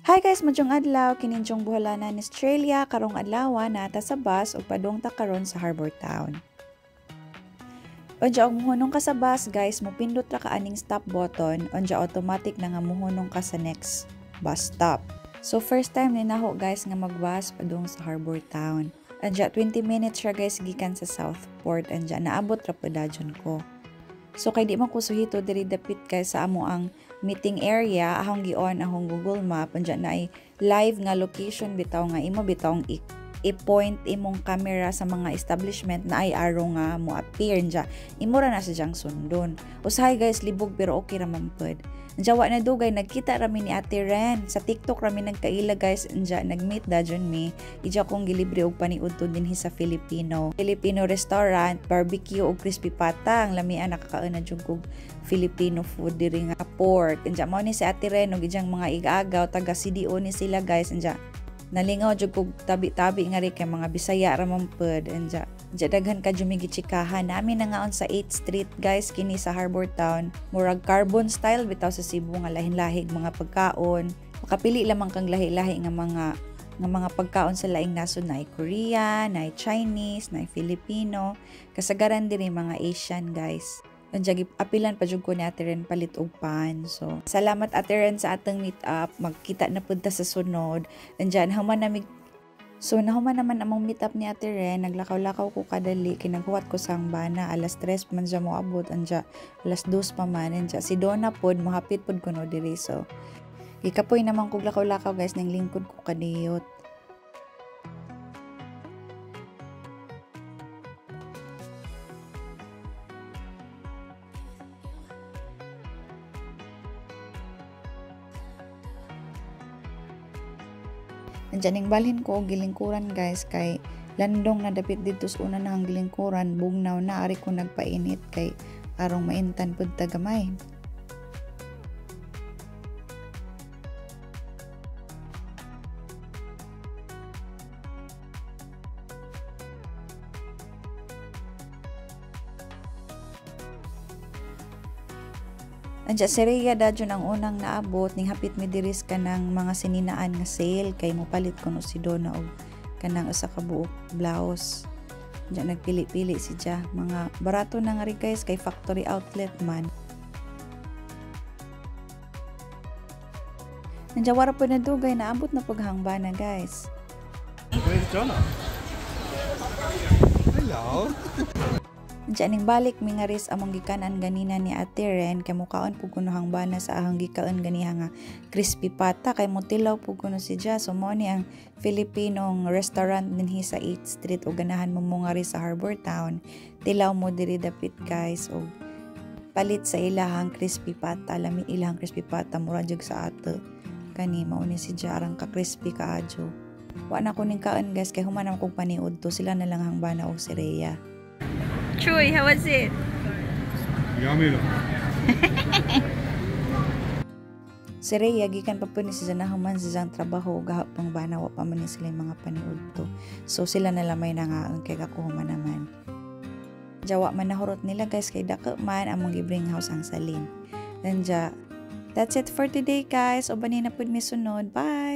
Hi guys, maayong adlaw kininjong buhalanan ni Australia karong adlaw nata sa bus ug padung ta karon sa Harbour Town. Unya og muhunong ka sa bus, guys, mopindot ra ka aning stop button, unya automatic na nga muhunong ka sa next bus stop. So first time ni nako, guys, nga mag-bus padung sa Harbour Town. Anja 20 minutes ra, guys, gikan sa Southport, anja naabot ra pud dayon ko. So kay di man ko suhito diri dapit kay sa amo ang meeting area, akong gi-on akong Google Map, anja na ay live nga location bitaw nga imo bitawng i-point imong camera sa mga establishment na ay arrow nga mo appear, anja imo ra na siya sundon. Usahay, guys, libog pero okay ra man pud. Anja wa na dugay nagkita ra mi ni Ate Ren sa TikTok ra mi nagkaila, guys. Anja nagmeet dajon mi, ija kong gilibre og paniudto dinhi sa Filipino Filipino restaurant, barbecue og crispy pata. Ang lamian, nakakaon na jud kog Filipino food diri nga pork. Anja mao ni si Ate Ren og ijang mga igagaw, taga CDO ni sila, guys. Anja nalingaw jud kog tabi-tabi nga ri kay mga Bisaya ra man pud. Anja daghan ka jud gitsikahan nami na ngaon sa 8th Street, guys, kini sa Harbour Town. Murag Carbon style bitaw sa Cebu nga lahin-lahig mga pagkaon, makapili lamang kang lahi-lahi nga mga pagkaon sa laing nasod, na Korean, na Chinese, na Filipino, kasagaran diri mga Asian, guys. Anja apilan pa jud ko ni Ate Ren palit og pan. So, salamat, Ate Ren, sa atong meet up. Magkita na pud ta sa sunod. Andiyan human nami. So, nahuman naman among meet up ni Ate Ren, naglakaw-lakaw ko kadali, kinaghuwat ko sa bana, alas 3 man siya moabot, anja, alas 2 pa man, anja, si Donna pod, mohapit pod kuno diri, so, gikapoy naman kog lakaw-lakaw, guys, ning lingkod ko kadiyot. Nandiyan ning balhin ko og gilingkuran, guys, kay landong na dapit didto sa una nang gilingkuran, bugnaw na, ari ko nagpainit kay arong maintan pud ta gamay. Anja si Rhea dadyon ang unang naabot ning hapit mi diri sa kanang mga sininaan nga sale kay mopalit kuno si Donna og kanang usa ka buok blouse. Anja nagpili-pili si Ja. Mga barato na nga ri, guys, kay factory outlet man. Anja wara po na dugay naabot na paghangbana, guys. Where's Donna? Hello. Anja ning balik mi nga ris among gikanan ganina ni Ate Ren kay mukaon pug kuno hangbana sa ahang gikaon ganiha nga crispy pata kay motilaw pug kuno si Ja. So mo ni ang Filipinong restaurant dinhi sa 8th Street o ganahan mo mo nga ri sa Harbour Town. Tilaw mo diri dapit, guys, og palit sa ilahang crispy pata. Lami ilahang crispy pata, mura jud sa ato. Kani mao ni si Ja, arang ka crispy kaadyo. Wa na ko ning kaon, guys, kay human naman kog paniud to, sila na lang hangbana og si Rhea. Chuy, how was it? Yummy. Si Rhea, gikan pa po ni siya nahuman sa siyang trabaho, gahapong bana, wa pa man ni sila yung mga paniud to. So sila na lamay na nga kay ako human naman. Jawa man nahurot nila, guys, kay dako man among gibring house ang salin. Anja, that's it for today, guys. Uban na pud mi sunod. Bye!